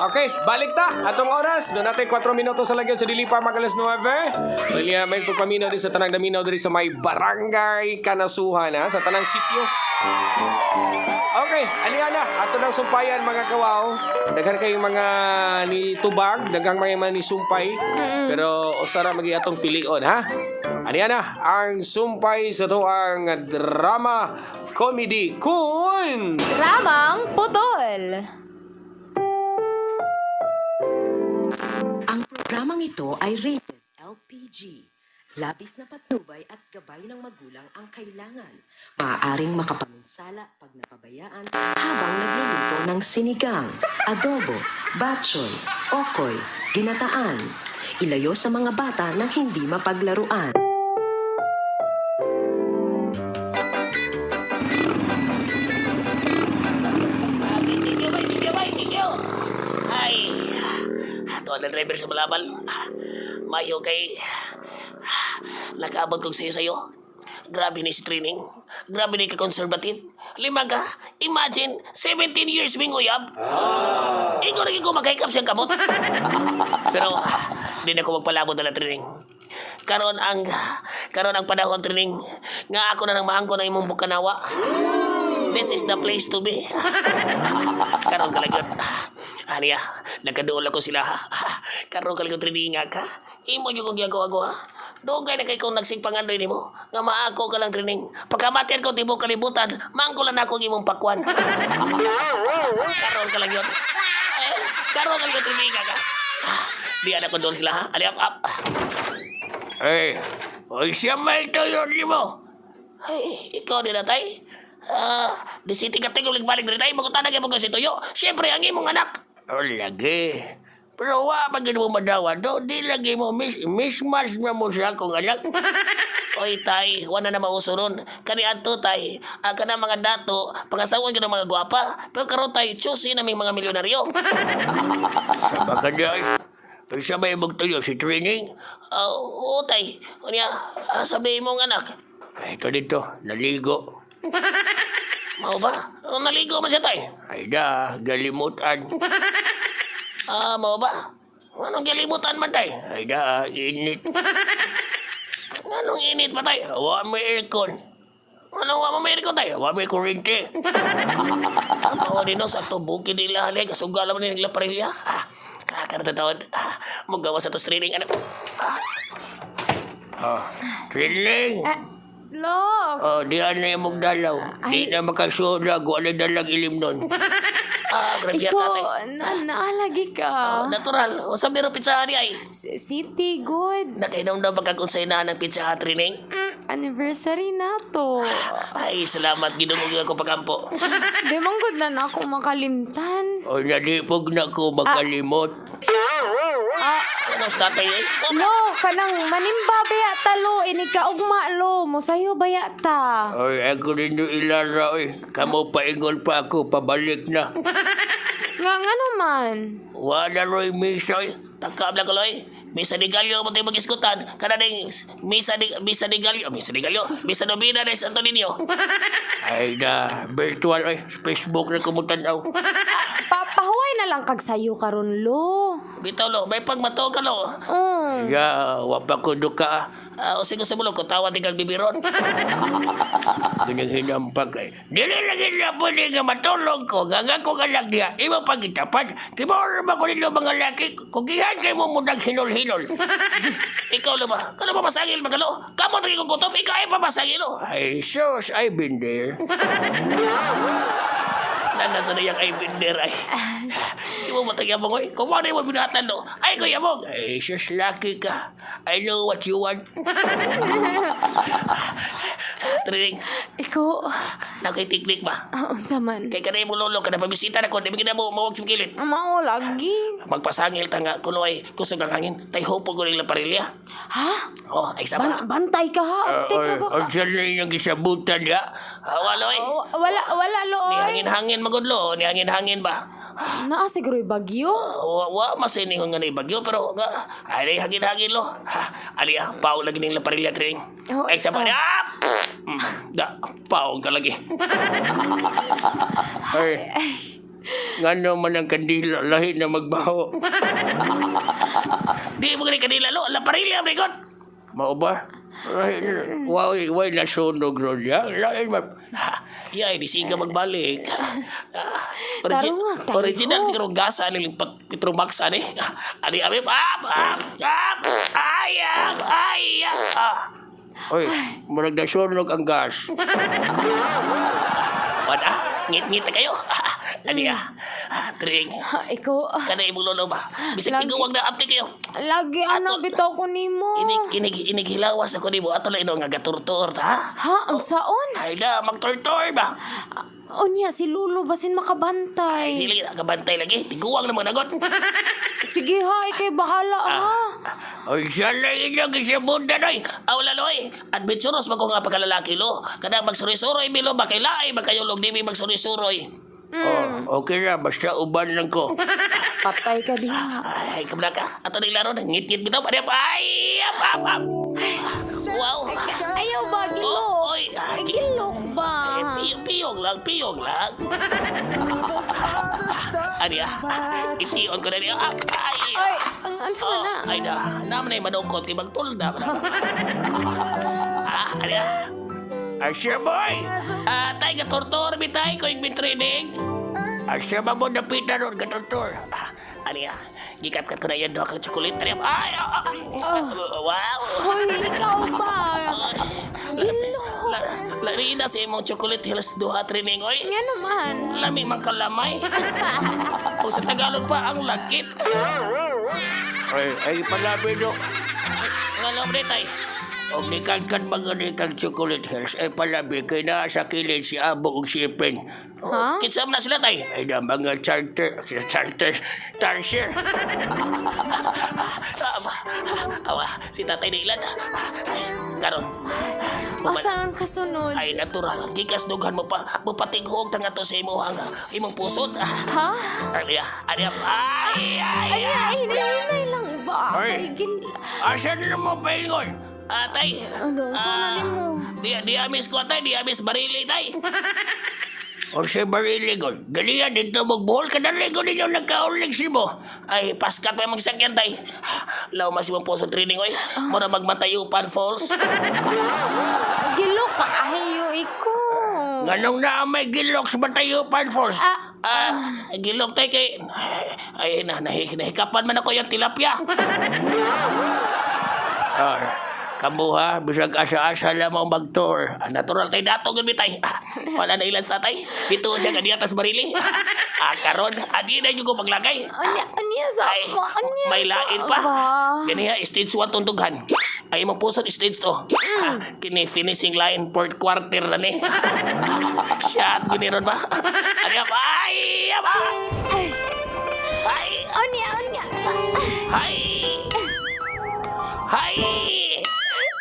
Okay, balik ta. Atong oras, doon natin 4 minuto sa lagyan sa dili pa mag alas 9. Wala may pagpaminaw din sa tanang naminaw diri sa may barangay Kanasuhan ha, sa tanang sitios. Okay, aliya na. Ato nang sumpayan mga kawaw. Daghan kayong mga ni tubag, daghang mga ni sumpay. Pero usara magi atong pilion ha. Aliya na ang sumpay sa to ang drama comedy kun Dramang Putol! Ang programang ito ay rated LPG. Labis na patnubay at gabay ng magulang ang kailangan. Maaaring makapaminsala pag napabayaan habang nagluluto ng sinigang, adobo, batchoy, okoy, ginataan. Ilayo sa mga bata na hindi mapaglaruan. Thank you, bye, thank you, bye, thank you. Ay, ato ang driver sa Malabal. Mayo kay nakaabot kong sayo-sayo. Grabe ni si training. Grabe ni ka-conservative. Lima ka. Imagine, 17 years ming uyab. Ikaw rin ko magkahikap siyang kamot. Pero, di na ko magpalabot na training. Karon ang panahon training nga ako na nang maangko na imong bukanawa. This is the place to be. Karon ka lang yun. Aniya, nagkaduol ako sila. Karon ka lang yung training ka. Imo yung kong giagawa-gawa. Dugay na kay kung nagsigpangandoy nimo. Nga maako ka lang training. Pagkamatian ko tibok kalibutan, maangko lang ako ang imong pakwan. Karon ka lang yun. Eh, karon ka lang yung training ka. Di anak ko doon sila ha. Ali up up. Eh, oy siya may tayo nimo. Ay, ikaw din na tay. Ah, di city ka tingog balik diri tay, magutan na mo si Tuyo. Siyempre ang imong anak. Oh, lagi. Pero wa pa gid mo madawa do, di lagi mo mismatch na mo siya kung anak. Oy tay, wala na mauso ron. Kani adto tay, ang kana mga dato, pangasawan gyud ang mga gwapa. Pero karon tay, choosy na ming mga milyonaryo. Sama ka di ay. Pero may magtuyo si training. Oo, tay. Unya, sabi mong anak. Ay, ito dito, naligo. Mao ba? Oh, naligo man siya, tay. Ay da, galimutan. Ah, mao ba? Anong galimutan man, tay? Ay da, init. Anong init pa, tay? Wa may aircon. Anong wa may aircon, tay? Wa may kuryente. Mao din no, sa tubukin nila halig. Kasugal naman nila parilya. Ah, kakarata. Ah, mugawa sa to training. Ano? Ah. Ah, training. Ah, lo! Oh, di ano yung magdalaw. Di Ay. na makasuda, wala dalag ilim nun. Ah, grabe yan, Ikaw, tatay. naalagi ka. Oh, natural. O, sabi ro pizza ni ay. City, good. Nakainom daw magkakunsay na ng Pizza Hut training. Anniversary na to. Ay, salamat. Ginungog ako pagkampo. Di man good na na ako makalimtan. O, nalipog na ko makalimot. Ah, Ano sa tatay eh? Oh, lo, kanang manimba baya ta lo, inig ka ugma lo, musayo baya ta. Ay, ako rin yung ilara eh. Kamu paingon pa ako, pabalik na. Nga nga naman. Wala ro'y misa eh. Takam lang kaloy. Misa ni Gallo mo tayo mag-iskutan. Kada ding misa ni Gallo, misa ni Gallo, misa nobina na sa Santo Niño. Ay na, virtual eh. Facebook na kumutanaw. Pahuway na lang kag sayo karon lo. Bitaw lo, may pagmato ka lo. Oh. Ya, wapa ko duka. Ah, o sige sa mulo, kutawa din kag bibiron. Ganyan hinampag eh. Dili lagi na pwede nga matulog ko. Gaga ko ka lang niya. Imo pagitapan. Kimor ba ko nilo mga laki? Kugihan kay mo mudang hinol-hinol. Ikaw lo ba? Kano ba masangil magalo? Kamo rin ko gutom. Ikaw ay pamasangil lo. Ay sus, I've been there. Nana sa niyang I've been there ay. Imo matag yamong oy. Kung ano mo binatan no. Ay ko yamong. Ay sus, lucky ka. I know what you want. Training, Ikaw, nakay teknik ba? ah, unsa man? Kay kanay mo lolo kada pabisita na ko, di mo mo mawag sa kilid. Mao lagi. Magpasangil ta nga kuno ay kusog ang hangin. Tay hopo ko nila parilya. Ha? Oh, ay sama. Bantay ka ha? Uptik ra ba ka? Unsa na inyong gisabutan ya? Ah, wala oy. Oh, wala, wala lo, Ni oy. hangin-hangin magudlo, ni hangin-hangin ba? Naa siguro bagyo. Wa wa masinihon nga ni bagyo pero nga ay hangin-hangin lo. Ha, ali ah, pao lagi ning parilya training. Oh, Ay sama ah. ni ah! Da, pao ka lagi. Ay. Ngano man ang kandila lahi na magbaho. Di mo gani kanila lo, la parilya man. Mao ba? Lahi na. Way, way nasunog ron ya. Lahi man. Yay, di siga magbalik. Tarong nga, tayo. Original siguro gasa ni Petromax ani. Ani abi up up up ay up ay ah. Oy, murag nasunog ang gas. Wala, ngit-ngit na kayo. Ani ah. Ah, Tring. Ha, ikaw, ah, Kana imong lolo ba? Bisag Lagi. tiguwag na apti kayo. lagi ana bitaw ko nimo. Inig inig inig hilawas ako nimo ato lang ino nga gaturtur ta. Ha, ang saon? Ay na, magtortor ba? Unya si Lolo basin Ay, makabantay. dili na kabantay lagi. Tiguwang na mga nagot. Sige ha, ikay bahala ha. Oy, siya lang inyong isabutan, oy. Aw laloy, adventurous man ko nga pagkalalaki lo. Kanang magsuroy-suroy bilo ba kay laay ba kayo log di mi magsuroy-suroy. Oh, okay na, basta uban lang ko. Patay ka diha. Ay, kabla ka. Ato ni laro ngit-ngit bitaw pa ay ap ap ap. Wow. Ayaw ba, gilok? Oh, oy. Ay, gilok ba? Eh, piyong, piyong lang, piyong lang. Ani ah, ipiyon ko na niya. Ah, ay. Ay, ang ano Oh, na? ay na, naman ay manungkot kay magtulda man. Ah, ani ah. Asya, boy! Ah, tay gatortor bitay ko igmin training. Asya ba mo napita ron, katortor? Ah, ani ah, gikat-kat ko na yan duha ka chocolate. Ani ah, ay, ah, ah. Wow. Hoy, ikaw ba? Gilok. La, larina sa imong chocolate hills duha training oy. Nga naman. Lami man kalamay. O sa Tagalog pa ang lakit. Ay, ay palabi do. Nga lang tay. Og ni kan mga ni kang chocolate hills ay palabi kay naa sa kilid si Abo ug si Ipin. Ha? Kinsa man na sila tay? Ay na mga charter, charter, tarsier. Awa, awa, si tatay na ilan. Karon. Asan kasunod? Ay natural, gikas dughan mo pa, mupatighog ta nga to sa imong imong pusod. Ha? Ay, ay, ay, ay, Ay, ay, hinay-hinay lang ba? Ay. Ay, gil... Asa na mo paingon? Atay. Ano, saan na nimo? Di di amis ko atay, di amis barili tay. O si Bariligon, ganiya dito magbuhol ka na ligo ninyo nagkaulig si mo. Ay, paskat pa yung magsakyan tay. Law mas imong puso training oy. Mura magmatayupan falls. Gilok ka. Ayo, iko. Nganong na may gilok sa Matayupan Falls? Ah, Ah, gilok tay kay ay na nahikapan man ako yung tilapia. Ah, kamuha, bisag asa-asa lamang magtour. Ah, natural tay dato gud tay. Ah, wala na ilan sa tatay. Dito siya kaniya tas barili. Ah, karon adi na gyud ko maglagay. anya, anya sa... Ay, anya may sa- lain pa. Ba? Ganiha stage 1 tundughan. Ay imong pusod stage 2. Ah, kini finishing line fourth quarter na ni. Shot gini ron ba? Ani ba? Ay, aba. Ay, Ay, anya, anya. ay. Hay.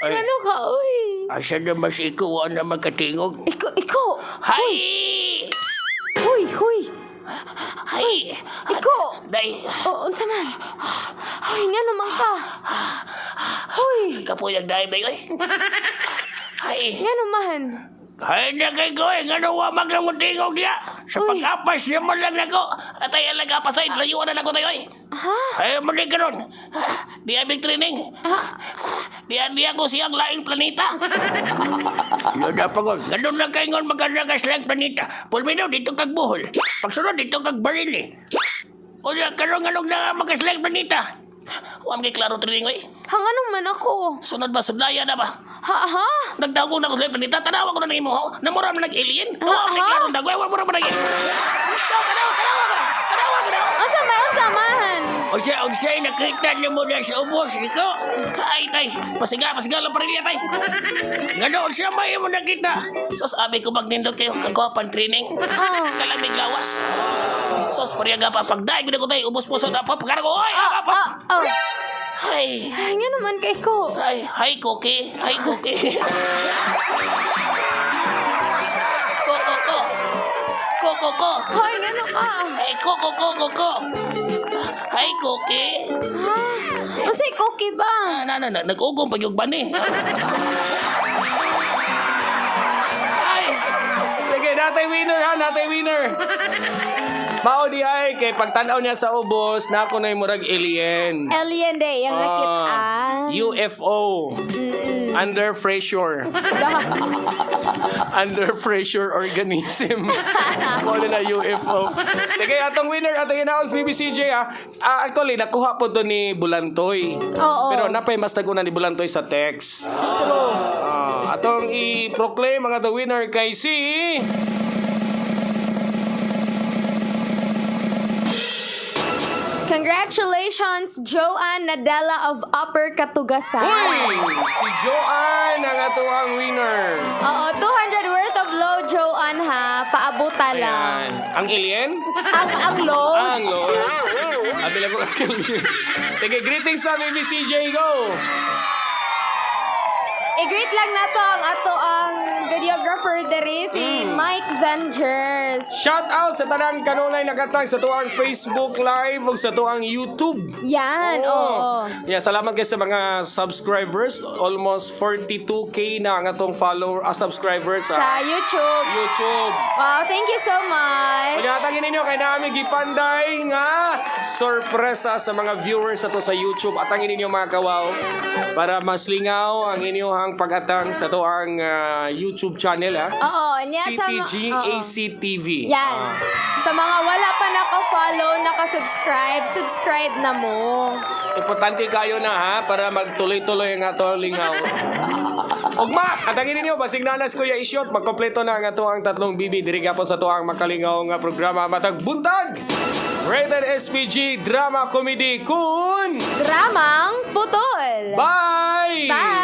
Ay, Ano ka, uy? asa na mas ikaw na magkatingog? Iko, iko. Hay. Huy, huy. Hay. Iko. Day, O, unsa man? Hoy, nga naman ka. Hoy, kapuyag dahil day oy. Hay. nga naman. Hay na kay ko eh, nga wa magamutingog niya. Sa Uy. pag-apas niya mo lang nako. Atay ang lagapas ay layuan na nako tayo oy. Ha? Hay mo ni karon. Di aming training. Ah, Di di ako siyang laing planeta. Yun na pagod. Ganun lang kayo ngon magkanagas lang planeta. Pulmino, dito kag buhol. Pagsunod, dito kag barili. Unya, karon nganong na magkaslag planeta. Wa man kay klaro training oy. hanganong man ako. Sunod ba sudlaya na ba? Ha, ha? Nagtawag na ko sa planeta, tanawa ko na nimo ho. Namura man nag-alien. Wa man kay Ah, klaro dagway, wa mura man nag. So tanawa, tanawa ko na. Tanawa ko na. Unsa man, unsa man? O siya, o siya, nakita niyo mo na sa ubos, ikaw. Ay tay, pasiga, pasiga lang parilya tay. Ngano, siya may mo nakita. Sos abi ko magnindot kayo kagwapan training. Ah. Kalamig lawas. Sos pariyaga pa pagdaig ko tay, ubos puso na pa pagkara ko. Oy, Ah, apa. ah, ah. Ay. Ay, nga naman kay ko. Ay, hi Cookie. Hi Cookie. Ko ko ko. Ko ko ko. Hoy, nga no ka. Ay, ko ko ko ko ko. Hi Cookie. Ha? Unsay cookie ba? Ah, na na na nag-ugong pag yung bani. Ay, Sige, natay winner ha, natay winner. Mao di ay kay pagtan-aw niya sa ubos, na ako na murag alien. Alien day, ang Ah, nakitaan. UFO. Under pressure. Under pressure organism. Mao na UFO. Sige, atong winner, atong announce BBCJ ah. Ah, actually, nakuha po to ni Bulantoy. Oo. Pero napay mas taguna ni Bulantoy sa text. Ah, atong i-proclaim ang atong winner kay si. Congratulations, Joanne Nadella of Upper Katugasan. Uy! Si Joanne ang atong winner. Oo, 200 worth of load, Joanne ha. Paabutan lang. Ayan. Ang alien? Ang load. Ang Lord. Sabi lang ko ang alien. Sige, greetings na, baby CJ. Go! I-greet lang nato ang ato ang videographer diri si Mike Vengers. Shout out sa tanang kanunay nakatag sa tuang Facebook Live ug sa tuang YouTube. Yan, oo. Yeah, salamat guys sa mga subscribers. Almost 42K na ang atong follower, subscribers sa Sa YouTube. YouTube. Wow, thank you so much. Pinatagin ninyo kay nami gipanday nga sorpresa sa mga viewers ato sa YouTube. Atangin ninyo, mga kawaw, para mas lingaw ang inyong pag-atang sa to ang YouTube channel ha. Oo, niya sa CTG oo. ACTV. Yan. Ah. Sa mga wala pa naka-follow, naka-subscribe, subscribe na mo. Importante kayo na ha para magtuloy-tuloy ang ato lingaw. Ugma, atangin ninyo basig nanas Kuya Isyot, magkompleto na ang ato ang tatlong bibi diri gapon sa tuang makalingaw nga programa matag buntag. Rated SPG Drama Comedy kun Dramang Putol! Bye! Bye!